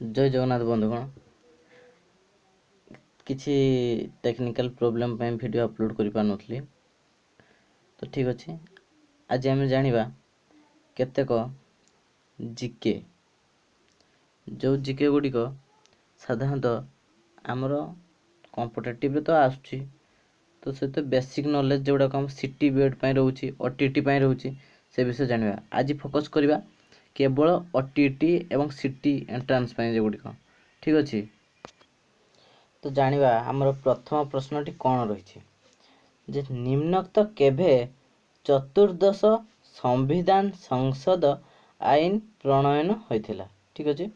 ଜୟ ଜଗନ୍ନାଥ ବନ୍ଧୁଗଣ। କିଛି technical problem ପାଇଁ ଭିଡ଼ିଓ ଅପଲୋଡ଼ କରିପାରୁନଥିଲି, ତ ଠିକ୍ ଅଛି। ଆଜି ଆମେ ଜାଣିବା କେତେକ ଜିକେ, ଯେଉଁ ଜିକେ ଗୁଡ଼ିକ ସାଧାରଣତଃ ଆମର କମ୍ପିଟେଟିଭ୍ରେ ତ ଆସୁଛି, ତ ସହିତ ବେସିକ୍ ନଲେଜ୍ ଯେଉଁଗୁଡ଼ାକ ଆମ ସି ଟି ବି ଏଡ଼୍ ପାଇଁ ରହୁଛି, ଓ ଟି ଟି ପାଇଁ ରହୁଛି, ସେ ବିଷୟରେ ଜାଣିବା। ଆଜି ଫୋକସ୍ କରିବା କେବଳ ଓ ଟି ଟି ଏବଂ ସି ଟି ଏଣ୍ଟ୍ରାନ୍ସ ପାଇଁ ଯେଉଁଗୁଡ଼ିକ। ଠିକ୍ ଅଛି, ତ ଜାଣିବା ଆମର ପ୍ରଥମ ପ୍ରଶ୍ନଟି କ'ଣ ରହିଛି ଯେ ନିମ୍ନୋକ୍ତ କେବେ ଚତୁର୍ଦ୍ଦଶ ସମ୍ବିଧାନ ସଂଶୋଧ ଆଇନ ପ୍ରଣୟନ ହୋଇଥିଲା? ଠିକ୍ ଅଛି,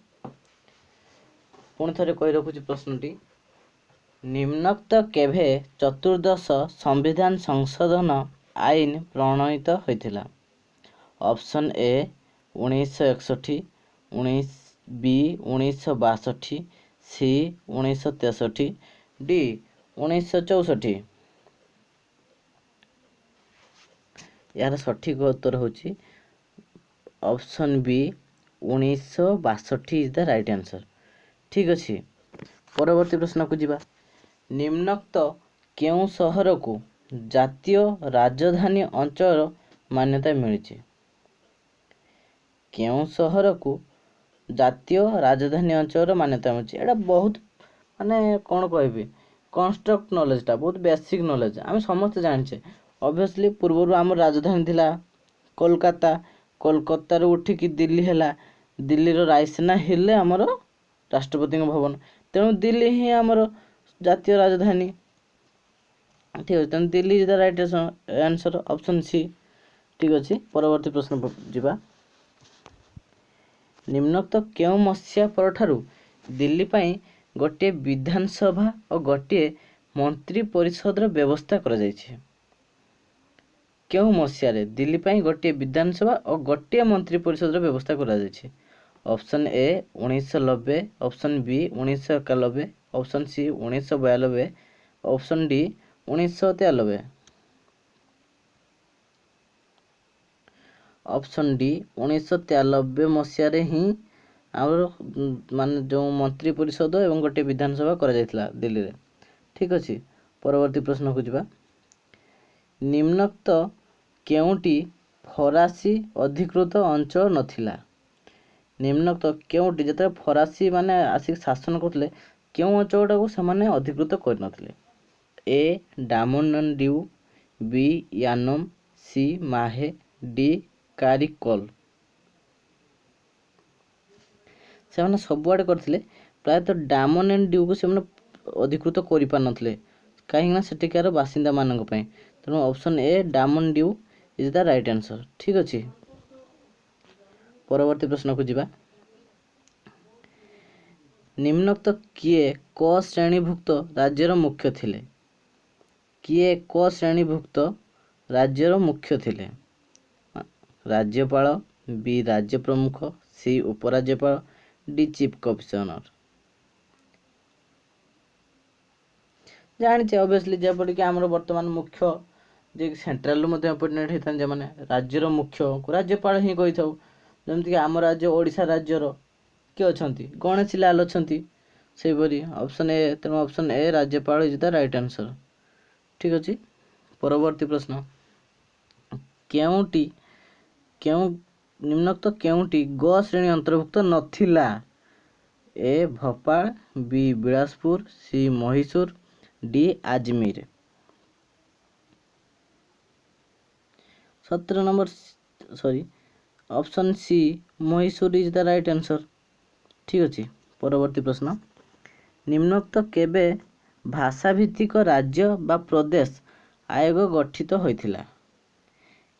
ପୁଣି ଥରେ କହି ରଖୁଛି ପ୍ରଶ୍ନଟି, ନିମ୍ନୋକ୍ତ କେବେ ଚତୁର୍ଦ୍ଦଶ ସମ୍ବିଧାନ ସଂଶୋଧନ ଆଇନ ପ୍ରଣୟିତ ହୋଇଥିଲା? ଅପସନ୍ ଏ 1961, ଉଣେଇଶ ବି 1962, ସି 1963, ଡି 1964। ଏହାର ସଠିକ୍ ଉତ୍ତର ହେଉଛି option B 1962 is the right answer. ଠିକ୍ ଅଛି, ପରବର୍ତ୍ତୀ ପ୍ରଶ୍ନକୁ ଯିବା। ନିମ୍ନୋକ୍ତ କେଉଁ ସହରକୁ ଜାତୀୟ ରାଜଧାନୀ ଅଞ୍ଚଳର ମାନ୍ୟତା ମିଳିଛି? କେଉଁ ସହରକୁ ଜାତୀୟ ରାଜଧାନୀ ଅଞ୍ଚଳର ମାନ୍ୟତା ମିଳିଛି? ଏଇଟା ବହୁତ ମାନେ କ'ଣ କହିବି, କନଷ୍ଟ୍ରକ୍ଟ ନଲେଜଟା ବହୁତ ବେସିକ୍ ନଲେଜ, ଆମେ ସମସ୍ତେ ଜାଣିଛେ। ଅବଭିୟସଲି ପୂର୍ବରୁ ଆମର ରାଜଧାନୀ ଥିଲା କୋଲକାତା, କୋଲକାତାରୁ ଉଠିକି ଦିଲ୍ଲୀ ହେଲା, ଦିଲ୍ଲୀର ରାଇସିନା ହିଲ୍ରେ ଆମର ରାଷ୍ଟ୍ରପତିଙ୍କ ଭବନ, ତେଣୁ ଦିଲ୍ଲୀ ହିଁ ଆମର ଜାତୀୟ ରାଜଧାନୀ। ଠିକ୍ ଅଛି, ତେଣୁ Delhi is the right answer, option C. ଠିକ୍ ଅଛି, ପରବର୍ତ୍ତୀ ପ୍ରଶ୍ନ ଯିବା। ନିମ୍ନୋକ୍ତ କେଉଁ ମସିହା ପରଠାରୁ ଦିଲ୍ଲୀ ପାଇଁ ଗୋଟିଏ ବିଧାନସଭା ଓ ଗୋଟିଏ ମନ୍ତ୍ରୀ ପରିଷଦର ବ୍ୟବସ୍ଥା କରାଯାଇଛି? କେଉଁ ମସିହାରେ ଦିଲ୍ଲୀ ପାଇଁ ଗୋଟିଏ ବିଧାନସଭା ଓ ଗୋଟିଏ ମନ୍ତ୍ରୀ ପରିଷଦର ବ୍ୟବସ୍ଥା କରାଯାଇଛି? Option A 1990, option B 1991, option C 1992, option D 1993। Option D 1993 ମସିହାରେ ହିଁ ଆମର ମାନେ ଯେଉଁ ମନ୍ତ୍ରୀ ପରିଷଦ ଏବଂ ଗୋଟିଏ ବିଧାନସଭା କରାଯାଇଥିଲା ଦିଲ୍ଲୀରେ। ଠିକ୍ ଅଛି, ପରବର୍ତ୍ତୀ ପ୍ରଶ୍ନକୁ ଯିବା। ନିମ୍ନୋକ୍ତ କେଉଁଟି ଫରାସୀ ଅଧିକୃତ ଅଞ୍ଚଳ ନଥିଲା? ନିମ୍ନୋକ୍ତ କେଉଁଟି, ଯେତେବେଳେ ଫରାସୀ ମାନେ ଆସିକି ଶାସନ କରୁଥିଲେ, କେଉଁ ଅଞ୍ଚଳଟାକୁ ସେମାନେ ଅଧିକୃତ କରିନଥିଲେ? ଏ ଡାମନ ଡିଉ, ବି ୟାନମ, ସି ମାହେ, ଡି କାରିକଲ। ସେମାନେ ସବୁଆଡ଼େ କରିଥିଲେ, ପ୍ରାୟତଃ ଡାମନ ଆଣ୍ଡ ଡିଉକୁ ସେମାନେ ଅଧିକୃତ କରିପାରିନଥିଲେ, କାହିଁକିନା ସେଠିକାର ବାସିନ୍ଦାମାନଙ୍କ ପାଇଁ। ତେଣୁ option A Daman Diu is the right answer. ଠିକ୍ ଅଛି, ପରବର୍ତ୍ତୀ ପ୍ରଶ୍ନକୁ ଯିବା। ନିମ୍ନୋକ୍ତ କିଏ କ ଶ୍ରେଣୀଭୁକ୍ତ ରାଜ୍ୟର ମୁଖ୍ୟ ଥିଲେ? କିଏ କ ଶ୍ରେଣୀଭୁକ୍ତ ରାଜ୍ୟର ମୁଖ୍ୟ ଥିଲେ? ରାଜ୍ୟପାଳ, ବି ରାଜ୍ୟ ପ୍ରମୁଖ, ସି ଉପରାଜ୍ୟପାଳ, ଡି ଚିଫ୍ କମିଶନର। ଜାଣିଛେ ଅବଭିୟସଲି, ଯେପରିକି ଆମର ବର୍ତ୍ତମାନ ମୁଖ୍ୟ ଯେ ସେଣ୍ଟ୍ରାଲରୁ ମଧ୍ୟ ଆପଏଣ୍ଟମେଣ୍ଟ ହେଇଥାନ୍ତି, ଯେଉଁମାନେ ରାଜ୍ୟର ମୁଖ୍ୟକୁ ରାଜ୍ୟପାଳ ହିଁ କହିଥାଉ। ଯେମିତିକି ଆମ ରାଜ୍ୟ ଓଡ଼ିଶା ରାଜ୍ୟର କିଏ ଅଛନ୍ତି? ଗଣେଶୀ ଲାଲ ଅଛନ୍ତି। ସେହିପରି ଅପସନ୍ ଏ, ତେଣୁ ଅପସନ୍ ଏ ରାଜ୍ୟପାଳ is the right answer. ଠିକ୍ ଅଛି, ପରବର୍ତ୍ତୀ ପ୍ରଶ୍ନ, ନିମ୍ନୋକ୍ତ କେଉଁଟି ଗ ଶ୍ରେଣୀ ଅନ୍ତର୍ଭୁକ୍ତ ନଥିଲା? A Bhopal, B Bilaspur, C Mysore, D Ajmer. 17 number, sorry, option C Mysore is the right answer. ଠିକ୍ ଅଛି, ପରବର୍ତ୍ତୀ ପ୍ରଶ୍ନ, ନିମ୍ନୋକ୍ତ କେବେ ଭାଷାଭିତ୍ତିକ ରାଜ୍ୟ ବା ପ୍ରଦେଶ ଆୟୋଗ ଗଠିତ ହୋଇଥିଲା?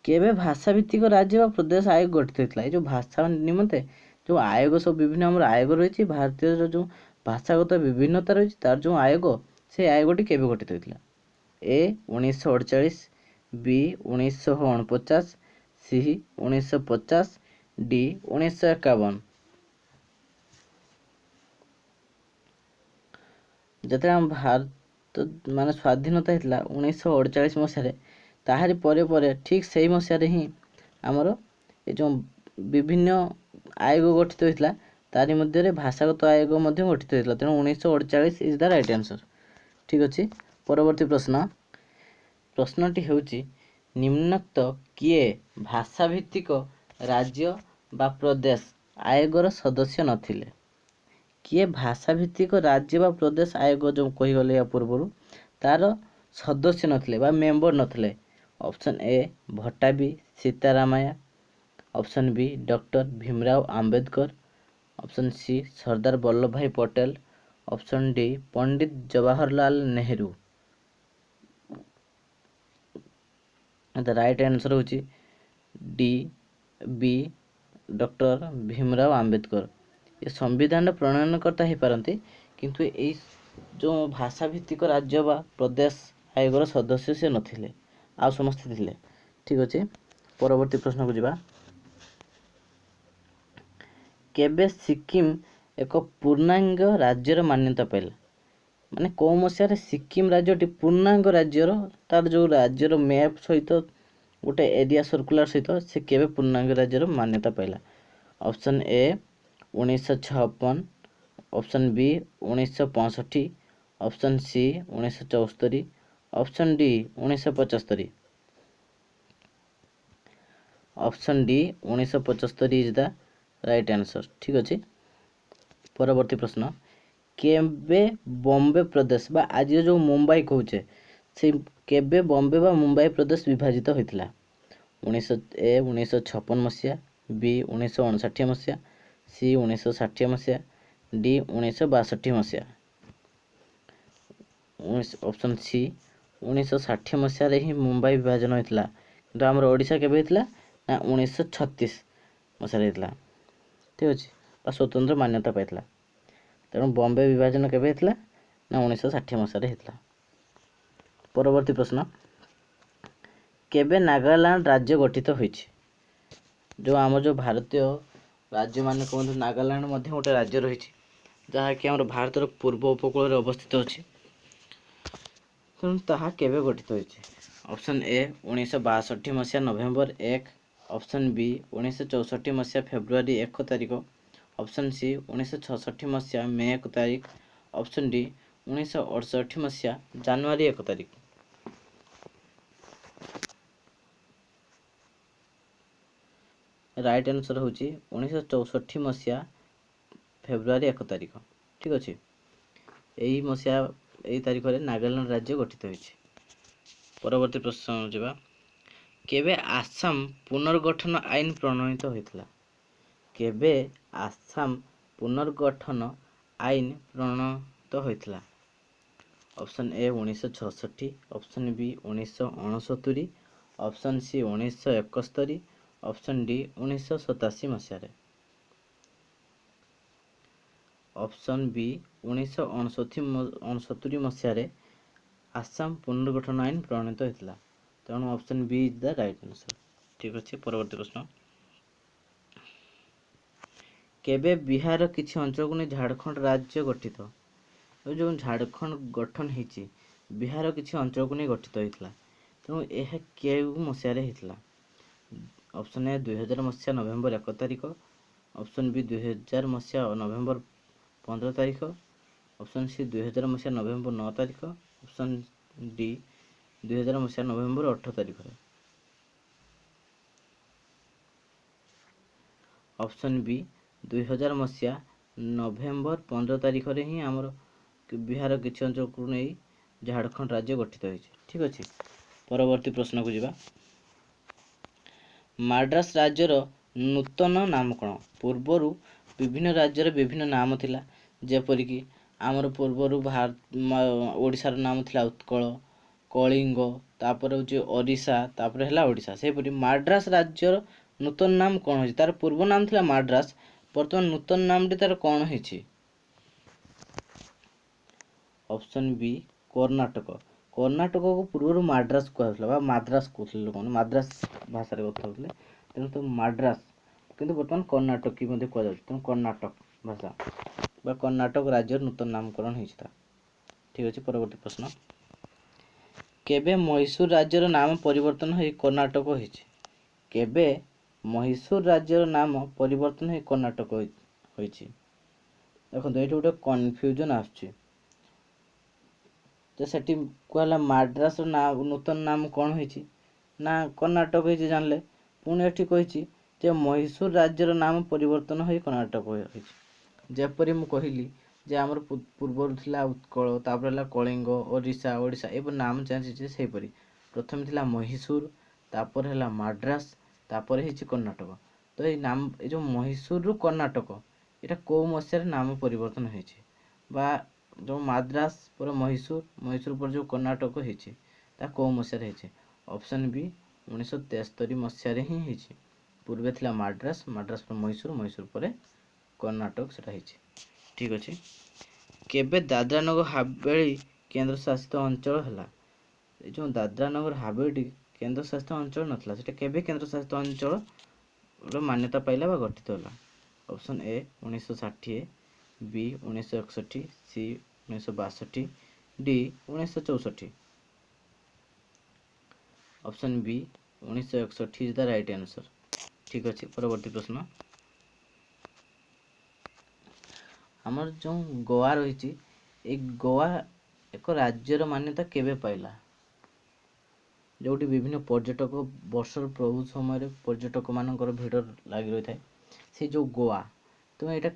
କେବେ ଭାଷାଭିତ୍ତିକ ରାଜ୍ୟ ବା ପ୍ରଦେଶ ଆୟୋଗ ଗଠିତ ହୋଇଥିଲା? ଏ ଯେଉଁ ଭାଷା ନିମନ୍ତେ ଯେଉଁ ଆୟୋଗ ସବୁ ବିଭିନ୍ନ ଆମର ଆୟୋଗ ରହିଛି, ଭାରତୀୟ ଯେଉଁ ଭାଷାଗତ ବିଭିନ୍ନତା ରହିଛି, ତାର ଯେଉଁ ଆୟୋଗ, ସେ ଆୟୋଗଟି କେବେ ଗଠିତ ହୋଇଥିଲା? ଏ 1948, ବି 1949, ସି 1950, ଡି 1951। ଯେତେବେଳେ ଆମ ଭାରତ ମାନେ ସ୍ୱାଧୀନତା ହେଇଥିଲା 1948 ମସିହାରେ, ତାହାରି ପରେ ପରେ ଠିକ୍ ସେଇ ମସିହାରେ ହିଁ ଆମର ଏ ଯେଉଁ ବିଭିନ୍ନ ଆୟୋଗ ଗଠିତ ହୋଇଥିଲା, ତାରି ମଧ୍ୟରେ ଭାଷାଗତ ଆୟୋଗ ମଧ୍ୟ ଗଠିତ ହୋଇଥିଲା। ତେଣୁ 1948 is the right answer. ଠିକ୍ ଅଛି, ପରବର୍ତ୍ତୀ ପ୍ରଶ୍ନ। ପ୍ରଶ୍ନଟି ହେଉଛି, ନିମ୍ନୋକ୍ତ କିଏ ଭାଷାଭିତ୍ତିକ ରାଜ୍ୟ ବା ପ୍ରଦେଶ ଆୟୋଗର ସଦସ୍ୟ ନଥିଲେ? କିଏ ଭାଷାଭିତ୍ତିକ ରାଜ୍ୟ ବା ପ୍ରଦେଶ ଆୟୋଗ ଯେଉଁ କହିଗଲେ ୟା ପୂର୍ବରୁ, ତାର ସଦସ୍ୟ ନଥିଲେ ବା ମେମ୍ବର ନଥିଲେ? Option A Pattabhi Sitaramayya, option B doctor Bhimrao Ambedkar, option C Sardar Vallabh Bhai Patel, option D Pandit Jawaharlal Nehru. The right answer ହେଉଛି ଡି ବି ଡକ୍ଟର ଭୀମରାଓ ଆମ୍ବେଦକର। ଏ ସମ୍ବିଧାନର ପ୍ରଣୟନକର୍ତ୍ତା ହେଇପାରନ୍ତି, କିନ୍ତୁ ଏଇ ଯେଉଁ ଭାଷାଭିତ୍ତିକ ରାଜ୍ୟ ବା ପ୍ରଦେଶ ଆୟୋଗର ସଦସ୍ୟ ସେ ନଥିଲେ, ଆଉ ସମସ୍ତେ ଥିଲେ। ଠିକ୍ ଅଛି, ପରବର୍ତ୍ତୀ ପ୍ରଶ୍ନକୁ ଯିବା। କେବେ ସିକିମ୍ ଏକ ପୂର୍ଣ୍ଣାଙ୍ଗ ରାଜ୍ୟର ମାନ୍ୟତା ପାଇଲା? ମାନେ କେଉଁ ମସିହାରେ ସିକିମ୍ ରାଜ୍ୟଟି ପୂର୍ଣ୍ଣାଙ୍ଗ ରାଜ୍ୟର, ତାର ଯେଉଁ ରାଜ୍ୟର ମ୍ୟାପ୍ ସହିତ ଗୋଟେ ଏରିଆ ସର୍କୁଲାର ସହିତ, ସେ କେବେ ପୂର୍ଣ୍ଣାଙ୍ଗ ରାଜ୍ୟର ମାନ୍ୟତା ପାଇଲା? Option A 1956, option B 1965, option C 1974, option D 1975। Option D 1975 is the right answer. ଠିକ୍ ଅଛି, ପରବର୍ତ୍ତୀ ପ୍ରଶ୍ନ। କେବେ ବମ୍ବେ ପ୍ରଦେଶ ବା ଆଜିର ଯେଉଁ ମୁମ୍ବାଇ କହୁଛେ, ସେ କେବେ ବମ୍ବେ ବା ମୁମ୍ବାଇ ପ୍ରଦେଶ ବିଭାଜିତ ହୋଇଥିଲା? ଏ 1956 ମସିହା, ବି 1959 ମସିହା, ସି 1960 ମସିହା, ଡି 1962 ମସିହା। ଅପସନ୍ ସି 1960 ମସିହାରେ ହିଁ ମୁମ୍ବାଇ ବିଭାଜନ ହୋଇଥିଲା। କିନ୍ତୁ ଆମର ଓଡ଼ିଶା କେବେ ହେଇଥିଲା ନା 1936 ମସିହାରେ ହେଇଥିଲା। ଠିକ୍ ଅଛି, ବା ସ୍ୱତନ୍ତ୍ର ମାନ୍ୟତା ପାଇଥିଲା। ତେଣୁ ବମ୍ବେ ବିଭାଜନ କେବେ ହେଇଥିଲା ନା 1960 ମସିହାରେ ହେଇଥିଲା। ପରବର୍ତ୍ତୀ ପ୍ରଶ୍ନ। କେବେ ନାଗାଲାଣ୍ଡ ରାଜ୍ୟ ଗଠିତ ହୋଇଛି? ଯେଉଁ ଆମର ଯେଉଁ ଭାରତୀୟ ରାଜ୍ୟମାନଙ୍କ ମଧ୍ୟରୁ ନାଗାଲାଣ୍ଡ ମଧ୍ୟ ଗୋଟେ ରାଜ୍ୟ ରହିଛି, ଯାହାକି ଆମର ଭାରତର ପୂର୍ବ ଉପକୂଳରେ ଅବସ୍ଥିତ ଅଛି। ତେଣୁ ତାହା କେବେ ଗଠିତ ହୋଇଛି? ଅପସନ୍ ଏ 1962 ମସିହା ନଭେମ୍ବର 1, ଅପସନ୍ ବି 1964 ମସିହା ଫେବୃଆରୀ 1 ତାରିଖ, ଅପସନ୍ ସି 1966 ମସିହା ମେ 1 ତାରିଖ, ଅପସନ୍ ଡି 1968 ମସିହା ଜାନୁଆରୀ 1 ତାରିଖ। ରାଇଟ୍ ଆନ୍ସର୍ ହେଉଛି 1964 ମସିହା ଫେବୃଆରୀ 1 ତାରିଖ। ଠିକ୍ ଅଛି, ଏଇ ମସିହା ଏଇ ତାରିଖରେ ନାଗାଲାଣ୍ଡ ରାଜ୍ୟ ଗଠିତ ହୋଇଛି। ପରବର୍ତ୍ତୀ ପ୍ରଶ୍ନ ଯିବା। କେବେ ଆସାମ ପୁନର୍ଗଠନ ଆଇନ ପ୍ରଣୀତ ହୋଇଥିଲା? କେବେ ଆସାମ ପୁନର୍ଗଠନ ଆଇନ ପ୍ରଣୀତ ହୋଇଥିଲା? Option A 1966, option B 1969, option C 1971, option D 1987 ମସିହାରେ। ଅପସନ୍ ବି 1969 ମସିହାରେ ଆସାମ ପୁନର୍ଗଠନ ଆଇନ ପ୍ରଣୀତ ହୋଇଥିଲା। ତେଣୁ option B is the right answer. ଠିକ୍ ଅଛି, ପରବର୍ତ୍ତୀ ପ୍ରଶ୍ନ। କେବେ ବିହାରର କିଛି ଅଞ୍ଚଳକୁ ନେଇ ଝାଡ଼ଖଣ୍ଡ ରାଜ୍ୟ ଗଠିତ? ଏବେ ଯେଉଁ ଝାଡ଼ଖଣ୍ଡ ଗଠନ ହେଇଛି, ବିହାର କିଛି ଅଞ୍ଚଳକୁ ନେଇ ଗଠିତ ହୋଇଥିଲା। ତେଣୁ ଏହା କେଉଁ ମସିହାରେ ହେଇଥିଲା? ଅପସନ୍ ଏ 2000 ମସିହା ନଭେମ୍ବର 1 ତାରିଖ, ଅପସନ୍ ବି 2000 ମସିହା ନଭେମ୍ବର 15 ତାରିଖ, ଅପସନ୍ ସି 2000 ମସିହା ନଭେମ୍ବର 9 ତାରିଖ, ଅପସନ୍ ଡି 2000 ମସିହା ନଭେମ୍ବର 8 ତାରିଖରେ। ଅପସନ୍ ବି 2000 ମସିହା ନଭେମ୍ବର 15 ତାରିଖରେ ହିଁ ଆମର ବିହାର କିଛି ଅଞ୍ଚଳକୁ ନେଇ ଝାଡ଼ଖଣ୍ଡ ରାଜ୍ୟ ଗଠିତ ହୋଇଛି। ଠିକ୍ ଅଛି, ପରବର୍ତ୍ତୀ ପ୍ରଶ୍ନକୁ ଯିବା। ମାଡ୍ରାସ ରାଜ୍ୟର ନୂତନ ନାମକରଣ। ପୂର୍ବରୁ ବିଭିନ୍ନ ରାଜ୍ୟର ବିଭିନ୍ନ ନାମ ଥିଲା, ଯେପରିକି ଆମର ପୂର୍ବରୁ ଓଡ଼ିଶାର ନାମ ଥିଲା ଉତ୍କଳ, କଳିଙ୍ଗ, ତାପରେ ହେଉଛି ଓଡ଼ିଶା, ତାପରେ ହେଲା ଓଡ଼ିଶା। ସେହିପରି ମାଡ୍ରାସ ରାଜ୍ୟର ନୂତନ ନାମ କ'ଣ ହେଇଛି? ତାର ପୂର୍ବ ନାମ ଥିଲା ମାଡ୍ରାସ, ବର୍ତ୍ତମାନ ନୂତନ ନାମଟି ତାର କ'ଣ ହେଇଛି? Option B Karnataka. କର୍ଣ୍ଣାଟକକୁ ପୂର୍ବରୁ ମାଡ୍ରାସ କୁହାଯାଉଥିଲା ବା ମାଦ୍ରାସ କହୁଥିଲେ ଲୋକମାନେ, ମାଦ୍ରାସ ଭାଷାରେ କଥା ହେଉଥିଲେ, ତେଣୁ ତ ମାଡ୍ରାସ, କିନ୍ତୁ ବର୍ତ୍ତମାନ କର୍ଣ୍ଣାଟକୀ ମଧ୍ୟ କୁହାଯାଉଛି। ତେଣୁ କର୍ଣ୍ଣାଟକ ଭାଷା ବା କର୍ଣ୍ଣାଟକ ରାଜ୍ୟର ନୂତନ ନାମକରଣ ହେଇଛି ତା। ଠିକ୍ ଅଛି, ପରବର୍ତ୍ତୀ ପ୍ରଶ୍ନ। କେବେ ମହୀଶୂର ରାଜ୍ୟର ନାମ ପରିବର୍ତ୍ତନ ହୋଇ କର୍ଣ୍ଣାଟକ ହୋଇଛି? କେବେ ମହୀଶୂର ରାଜ୍ୟର ନାମ ପରିବର୍ତ୍ତନ ହୋଇ କର୍ଣ୍ଣାଟକ ହୋଇଛି? ଦେଖନ୍ତୁ, ଏଇଠି ଗୋଟେ କନଫ୍ୟୁଜନ୍ ଆସୁଛି ଯେ ସେଠି କୁହାହେଲା ମାଡ୍ରାସର ନାଁ ନୂତନ ନାମ କ'ଣ ହେଇଛି ନା କର୍ଣ୍ଣାଟକ ହେଇଛି, ଜାଣିଲେ। ପୁଣି ଏଠି କହିଛି ଯେ ମହୀଶୂର ରାଜ୍ୟର ନାମ ପରିବର୍ତ୍ତନ ହୋଇ କର୍ଣ୍ଣାଟକ ହେଇଛି। ଯେପରି ମୁଁ କହିଲି ଯେ ଆମର ପୂର୍ବରୁ ଥିଲା ଉତ୍କଳ, ତାପରେ ହେଲା କଳିଙ୍ଗ, ଓଡ଼ିଶା, ଓଡ଼ିଶା ଏବେ ନାମ ଚେଞ୍ଜ ହେଇଛି। ସେହିପରି ପ୍ରଥମେ ଥିଲା ମହୀଶୂର, ତାପରେ ହେଲା ମାଡ୍ରାସ, ତାପରେ ହେଇଛି କର୍ଣ୍ଣାଟକ। ତ ଏଇ ନାମ, ଏ ଯେଉଁ ମହୀଶୂରରୁ କର୍ଣ୍ଣାଟକ, ଏଇଟା କେଉଁ ମସିହାରେ ନାମ ପରିବର୍ତ୍ତନ ହେଇଛି, ବା ଯେଉଁ ମାଦ୍ରାସ ପରେ ମହୀଶୂର, ମହୀଶୂର ପରେ ଯେଉଁ କର୍ଣ୍ଣାଟକ ହେଇଛି, ତା କେଉଁ ମସିହାରେ ହେଇଛି? ଅପସନ୍ ବି, 1973 ମସିହାରେ ହିଁ ହେଇଛି। ପୂର୍ବେ ଥିଲା ମାଡ୍ରାସ, ମାଡ୍ରାସ ପରେ ମହୀଶୂର, ମହୀଶୂର ପରେ କର୍ଣ୍ଣାଟକ ସେଟା ହେଇଛି। ଠିକ୍ ଅଛି। କେବେ ଦାଦ୍ରା ନଗର ହାବେଳି କେନ୍ଦ୍ରଶାସିତ ଅଞ୍ଚଳ ହେଲା? ଏ ଯେଉଁ ଦାଦ୍ରା ନଗର ହାବେଳି କେନ୍ଦ୍ରଶାସିତ ଅଞ୍ଚଳ ନଥିଲା, ସେଟା କେବେ କେନ୍ଦ୍ରଶାସିତ ଅଞ୍ଚଳର ମାନ୍ୟତା ପାଇଲା ବା ଗଠିତ ହେଲା? Option A 1960, B 1961, C 1962, D 1964। Option B 1961 is the right answer. ଠିକ୍ ଅଛି, ପରବର୍ତ୍ତୀ ପ୍ରଶ୍ନ। ଆମର ଯେଉଁ ଗୋଆ ରହିଛି, ଏଇ ଗୋଆ ଏକ ରାଜ୍ୟର ମାନ୍ୟତା କେବେ ପାଇଲା? ଯେଉଁଠି ବିଭିନ୍ନ ପର୍ଯ୍ୟଟକ ବର୍ଷର ବହୁତ ସମୟରେ ପର୍ଯ୍ୟଟକମାନଙ୍କର ଭିଡ଼ ଲାଗି ରହିଥାଏ, ସେ ଯେଉଁ ଗୋଆ, ତ ଏଇଟା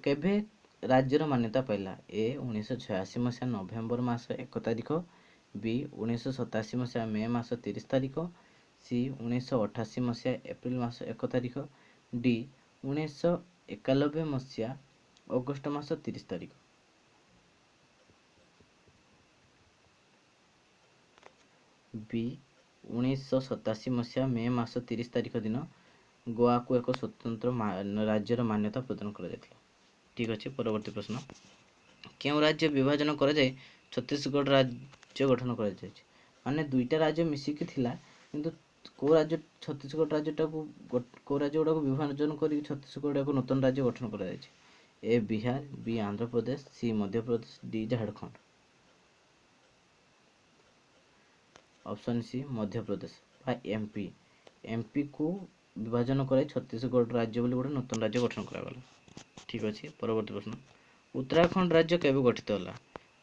କେବେ ରାଜ୍ୟର ମାନ୍ୟତା ପାଇଲା? ଏ 1986 ମସିହା ନଭେମ୍ବର ମାସ 1 ତାରିଖ, ବି 1987 ମସିହା ମେ ମାସ 30 ତାରିଖ, ସି 1988 ମସିହା ଏପ୍ରିଲ ମାସ 1 ତାରିଖ, ଡି 1991 ମସିହା ଅଗଷ୍ଟ ମାସ 30 ତାରିଖ। ବି 1987 ମସିହା ମେ ମାସ 30 ତାରିଖ ଦିନ ଗୋଆକୁ ଏକ ସ୍ୱତନ୍ତ୍ର ରାଜ୍ୟର ମାନ୍ୟତା ପ୍ରଦାନ କରାଯାଇଥିଲା। ଠିକ୍ ଅଛି, ପରବର୍ତ୍ତୀ ପ୍ରଶ୍ନ। କେଉଁ ରାଜ୍ୟ ବିଭାଜନ କରାଯାଇ ଛତିଶଗଡ଼ ରାଜ୍ୟ ଗଠନ କରାଯାଇଛି? ମାନେ ଦୁଇଟା ରାଜ୍ୟ ମିଶିକି ଥିଲା, କିନ୍ତୁ କେଉଁ ରାଜ୍ୟ ଛତିଶଗଡ଼ ରାଜ୍ୟଟାକୁ, କେଉଁ ରାଜ୍ୟ ଗୁଡ଼ାକୁ ବିଭାଜନ କରିକି ଛତିଶଗଡ଼ ଏକ ନୂତନ ରାଜ୍ୟ ଗଠନ କରାଯାଇଛି? A Bihar, B Andhra Pradesh, C Madhya Pradesh, D Jharkhand. Option C Madhya Pradesh ବା ଏମ୍ପି, ଏମ୍ପିକୁ ବିଭାଜନ କରାଇ ଛତିଶଗଡ଼ ରାଜ୍ୟ ବୋଲି ଗୋଟେ ନୂତନ ରାଜ୍ୟ ଗଠନ କରାଗଲା। ଠିକ୍ ଅଛି, ପରବର୍ତ୍ତୀ ପ୍ରଶ୍ନ। ଉତ୍ତରାଖଣ୍ଡ ରାଜ୍ୟ କେବେ ଗଠିତ ହେଲା?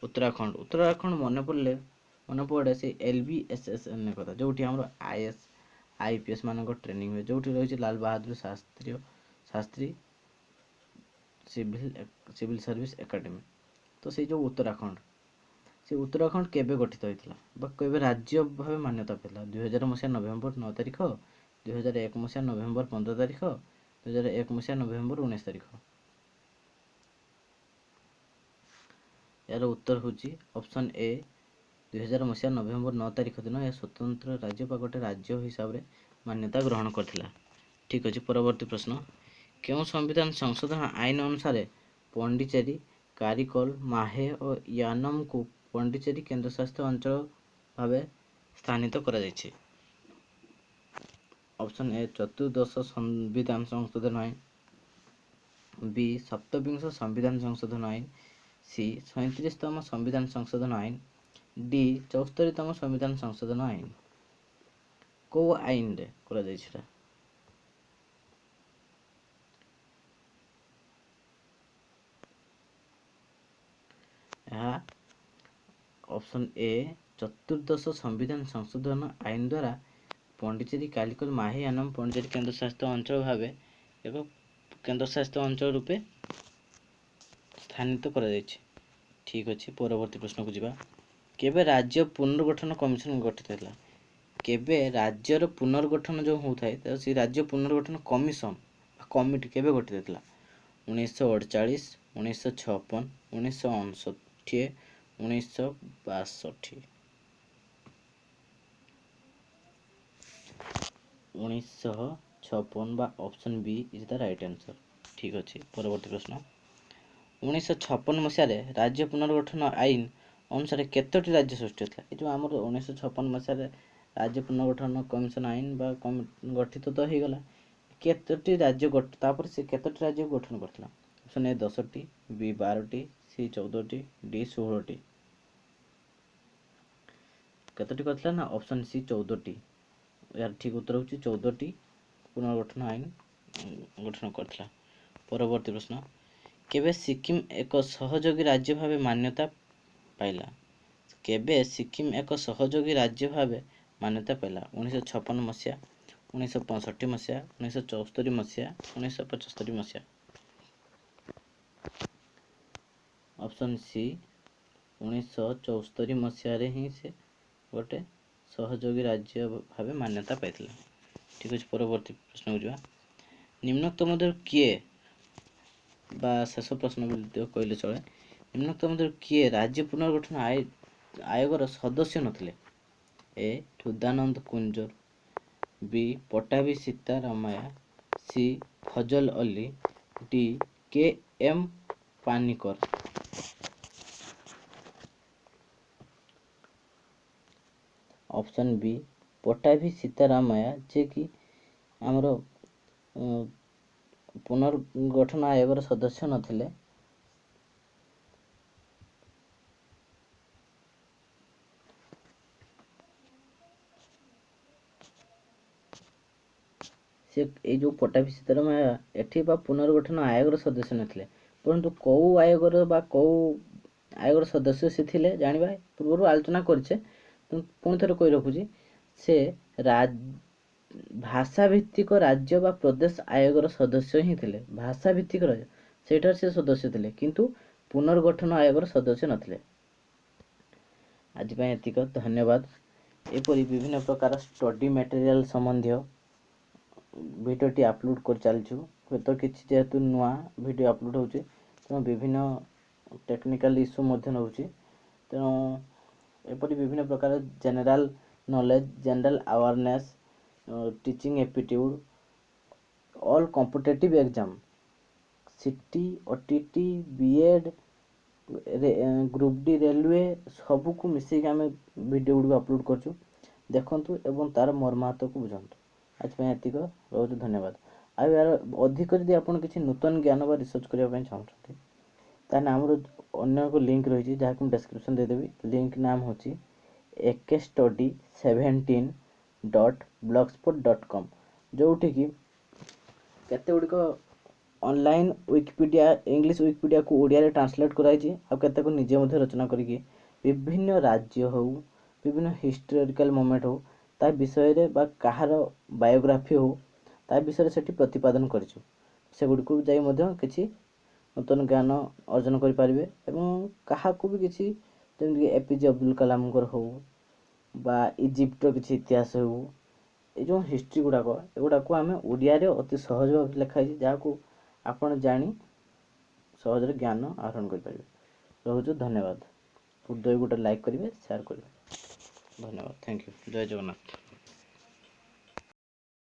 ଉତ୍ତରାଖଣ୍ଡ, ଉତ୍ତରାଖଣ୍ଡ ମନେ ପଡ଼ିଲେ ମନେ ପଡ଼େ ସେ L B S S N କଥା, ଯେଉଁଠି ଆମର I S I P S ମାନଙ୍କ ଟ୍ରେନିଂ ହୁଏ, ଯେଉଁଠି ରହିଛି Lal Bahadur Shastri civil service academy. ତ ସେଇ ଯେଉଁ ଉତ୍ତରାଖଣ୍ଡ, ସେ ଉତ୍ତରାଖଣ୍ଡ କେବେ ଗଠିତ ହୋଇଥିଲା ବା କେବେ ରାଜ୍ୟ ଭାବେ ମାନ୍ୟତା ପାଇଲା? 2000 ମସିହା ନଭେମ୍ବର 9 ତାରିଖ, 2001 ମସିହା ନଭେମ୍ବର 15 ତାରିଖ, 2001 ମସିହା ନଭେମ୍ବର 19 ତାରିଖ। ଏହାର ଉତ୍ତର ହେଉଛି ଅପସନ୍ ଏ, 2000 ମସିହା ନଭେମ୍ବର 9 ତାରିଖ ଦିନ ଏହା ସ୍ୱତନ୍ତ୍ର ରାଜ୍ୟ ବା ଗୋଟେ ରାଜ୍ୟ ହିସାବରେ ମାନ୍ୟତା ଗ୍ରହଣ କରିଥିଲା। ଠିକ୍ ଅଛି, ପରବର୍ତ୍ତୀ ପ୍ରଶ୍ନ। କେଉଁ ସମ୍ବିଧାନ ସଂଶୋଧନ ଆଇନ ଅନୁସାରେ ପଣ୍ଡିଚେରୀ, କାରିକଲ, ମାହେ ଓ ୟାନମକୁ ପଣ୍ଡିଚେରୀ କେନ୍ଦ୍ରଶାସିତ ଅଞ୍ଚଳ ଭାବେ ସ୍ଥାନିତ କରାଯାଇଛି? ଅପସନ୍ ଏ ଚତୁର୍ଦ୍ଦଶ ସମ୍ବିଧାନ ସଂଶୋଧନ ଆଇନ, ବି ସପ୍ତବିଂଶ ସମ୍ବିଧାନ ସଂଶୋଧନ ଆଇନ, ସି 37ତମ ସମ୍ବିଧାନ ସଂଶୋଧନ ଆଇନ, ଡି 74ତମ ସମ୍ବିଧାନ ସଂଶୋଧନ ଆଇନ। କେଉଁ ଆଇନରେ କରାଯାଇଛି ଏଟା? ଏହା ଅପସନ୍ ଏ ଚତୁର୍ଦ୍ଦଶ ସମ୍ବିଧାନ ସଂଶୋଧନ ଆଇନ ଦ୍ୱାରା ପଣ୍ଡିଚେରୀ, କାଲିକଲ, ମାହେ, ୟାନମ ପଣ୍ଡିଚେରୀ କେନ୍ଦ୍ରଶାସିତ ଅଞ୍ଚଳ ଭାବେ ଏକ କେନ୍ଦ୍ରଶାସିତ ଅଞ୍ଚଳ ରୂପେ ସ୍ଥାନିତ କରାଯାଇଛି। ଠିକ୍ ଅଛି, ପରବର୍ତ୍ତୀ ପ୍ରଶ୍ନକୁ ଯିବା। କେବେ ରାଜ୍ୟ ପୁନର୍ଗଠନ କମିଶନ ଗଠିତ ହେଲା? କେବେ ରାଜ୍ୟର ପୁନର୍ଗଠନ ଯେଉଁ ହେଉଥାଏ, ତ ସେଇ ରାଜ୍ୟ ପୁନର୍ଗଠନ କମିଶନ ବା କମିଟି କେବେ ଗଠିତ ହେଇଥିଲା? 1948, 1956, 1959, 1962। 1956 ବା option B is the right answer. ଠିକ୍ ଅଛି, ପରବର୍ତ୍ତୀ ପ୍ରଶ୍ନ। 1956 ମସିହାରେ ରାଜ୍ୟ ପୁନର୍ଗଠନ ଆଇନ ଅନୁସାରେ କେତୋଟି ରାଜ୍ୟ ସୃଷ୍ଟି ହୋଇଥିଲା? ଏ ଯେଉଁ ଆମର 1956 ମସିହାରେ ରାଜ୍ୟ ପୁନର୍ଗଠନ କମିଶନ ଆଇନ ବା ଗଠିତ ତ ହେଇଗଲା, କେତୋଟି ରାଜ୍ୟ ତାପରେ ସେ କେତୋଟି ରାଜ୍ୟ ଗଠନ କରିଥିଲା? ଅପସନ୍ ଏ 10ଟି, ବି 12ଟି, ସି 14ଟି, ଡି 16ଟି। କେତୋଟି କରିଥିଲା ନା ଅପସନ୍ ସି 14ଟି। ଏହାର ଠିକ୍ ଉତ୍ତର ହେଉଛି 14ଟି ପୁନର୍ଗଠନ ଆଇନ ଗଠନ କରିଥିଲା। ପରବର୍ତ୍ତୀ ପ୍ରଶ୍ନ। କେବେ ସିକିମ୍ ଏକ ସହଯୋଗୀ ରାଜ୍ୟ ଭାବେ ମାନ୍ୟତା ପାଇଲା? କେବେ ସିକିମ୍ ଏକ ସହଯୋଗୀ ରାଜ୍ୟ ଭାବେ ମାନ୍ୟତା ପାଇଲା? 1956 ମସିହା, 1965 ମସିହା, 1974 ମସିହା, 1975 ମସିହା। ଅପସନ୍ ସି, 1974 ମସିହାରେ ହିଁ ସେ ଗୋଟେ ସହଯୋଗୀ ରାଜ୍ୟ ଭାବେ ମାନ୍ୟତା ପାଇଥିଲା। ଠିକ୍ ଅଛି, ପରବର୍ତ୍ତୀ ପ୍ରଶ୍ନକୁ ଯିବା। ନିମ୍ନୋକ୍ତ ମଧ୍ୟରୁ କିଏ, ବା ଶେଷ ପ୍ରଶ୍ନ ବୋଲି କହିଲେ ଚଳେ, ନିମ୍ନୋକ୍ତ ମଧ୍ୟରୁ କିଏ ରାଜ୍ୟ ପୁନର୍ଗଠନ ଆୟୋଗର ସଦସ୍ୟ ନଥିଲେ? A Hrudananda Kunjur, B Pattabhi Sitaramayya, C Fazal Ali, D K M Panikkar. Option B Pattabhi Sitaramayya, ଯିଏକି ଆମର ପୁନର୍ଗଠନ ଆୟୋଗର ସଦସ୍ୟ ନଥିଲେ। ସେ ଏଇ ଯେଉଁ ପଟ୍ଟାଭି ସୀତାରାମಯ್ୟା ଏଠି ବା ପୁନର୍ଗଠନ ଆୟୋଗର ସଦସ୍ୟ ନଥିଲେ, ପରନ୍ତୁ କେଉଁ ଆୟୋଗର ବା କେଉଁ ଆୟୋଗର ସଦସ୍ୟ ସେ ଥିଲେ ଜାଣିବା ପୂର୍ବରୁ ଆଲୋଚନା କରିଛେ, ପୁଣି ଥରେ କହି ରଖୁଛି। ସେ ଭାଷାଭିତ୍ତିକ ରାଜ୍ୟ ବା ପ୍ରଦେଶ ଆୟୋଗର ସଦସ୍ୟ ହିଁ ଥିଲେ। ଭାଷାଭିତ୍ତିକ ରାଜ୍ୟ ସେଇଟାର ସେ ସଦସ୍ୟ ଥିଲେ, କିନ୍ତୁ ପୁନର୍ଗଠନ ଆୟୋଗର ସଦସ୍ୟ ନଥିଲେ। ଆଜି ପାଇଁ ଏତିକ, ଧନ୍ୟବାଦ। ଏପରି ବିଭିନ୍ନ ପ୍ରକାର ଷ୍ଟଡି ମ୍ୟାଟେରିଆଲ ସମ୍ବନ୍ଧୀୟ ଭିଡ଼ିଓଟି ଅପଲୋଡ଼ କରି ଚାଲିଛୁ। ହୁଏତ କିଛି ଯେହେତୁ ନୂଆ ଭିଡ଼ିଓ ଅପଲୋଡ଼ ହେଉଛି, ତେଣୁ ବିଭିନ୍ନ ଟେକ୍ନିକାଲ ଇସ୍ୟୁ ମଧ୍ୟ ରହୁଛି। ତେଣୁ ଏପରି ବିଭିନ୍ନ ପ୍ରକାର general knowledge, general awareness, teaching aptitude, all competitive exam, CT, OTT, BEd, group D, railway ସବୁକୁ ମିଶେଇକି ଆମେ ଭିଡ଼ିଓ ଗୁଡ଼ିକୁ ଅପଲୋଡ଼ କରୁଛୁ। ଦେଖନ୍ତୁ ଏବଂ ତା'ର ମର୍ମାହତକୁ ବୁଝନ୍ତୁ। ଆଜି ପାଇଁ ଏତିକ ରହୁଛି, ଧନ୍ୟବାଦ। ଆଉ ଏହାର ଅଧିକ ଯଦି ଆପଣ କିଛି ନୂତନ ଜ୍ଞାନ ବା ରିସର୍ଚ୍ଚ କରିବା ପାଇଁ ଚାହୁଁଛନ୍ତି, ତାହେଲେ ଆମର ଅନ୍ୟ ଏକ ଲିଙ୍କ୍ ରହିଛି, ଯାହାକୁ ମୁଁ ଡେସ୍କ୍ରିପସନ୍ ଦେଇଦେବି। ଲିଙ୍କ୍ ନାମ ହେଉଛି akstudy17.blogspot.com, ଯେଉଁଠିକି କେତେ ଗୁଡ଼ିକ ଅନଲାଇନ୍ ୱିକିପିଡ଼ିଆ, ଇଂଲିଶ ୱିକିପିଡ଼ିଆକୁ ଓଡ଼ିଆରେ ଟ୍ରାନ୍ସଲେଟ୍ କରାଯାଇଛି, ଆଉ କେତେକ ନିଜେ ମଧ୍ୟ ରଚନା କରିକି ବିଭିନ୍ନ ରାଜ୍ୟ ହେଉ, ବିଭିନ୍ନ ହିଷ୍ଟୋରିକାଲ ମୋମେଣ୍ଟ ହେଉ, ତା ବିଷୟରେ ବା କାହାର ବାୟୋଗ୍ରାଫି ହେଉ, ତା ବିଷୟରେ ସେଠି ପ୍ରତିପାଦନ କରିଛୁ। ସେଗୁଡ଼ିକୁ ଯାଇ ମଧ୍ୟ କିଛି ନୂତନ ଜ୍ଞାନ ଅର୍ଜନ କରିପାରିବେ ଏବଂ କାହାକୁ ବି କିଛି, ଯେମିତିକି ଏ ପି ଜେ ଅବ୍ଦୁଲ କାଲାମଙ୍କର ହେଉ ବା ଇଜିପ୍ଟର କିଛି ଇତିହାସ ହେଉ, ଏ ଯେଉଁ ହିଷ୍ଟ୍ରି ଗୁଡ଼ାକ, ଏଗୁଡ଼ାକୁ ଆମେ ଓଡ଼ିଆରେ ଅତି ସହଜ ଭାବରେ ଲେଖା ହେଇଛି, ଯାହାକୁ ଆପଣ ଜାଣି ସହଜରେ ଜ୍ଞାନ ଆହରଣ କରିପାରିବେ। ରହୁଛୁ, ଧନ୍ୟବାଦ। ହୃଦୟ ଗୋଟେ ଲାଇକ୍ କରିବେ, ସେୟାର କରିବେ। ଧନ୍ୟବାଦ, thank you, Jay Jagannath.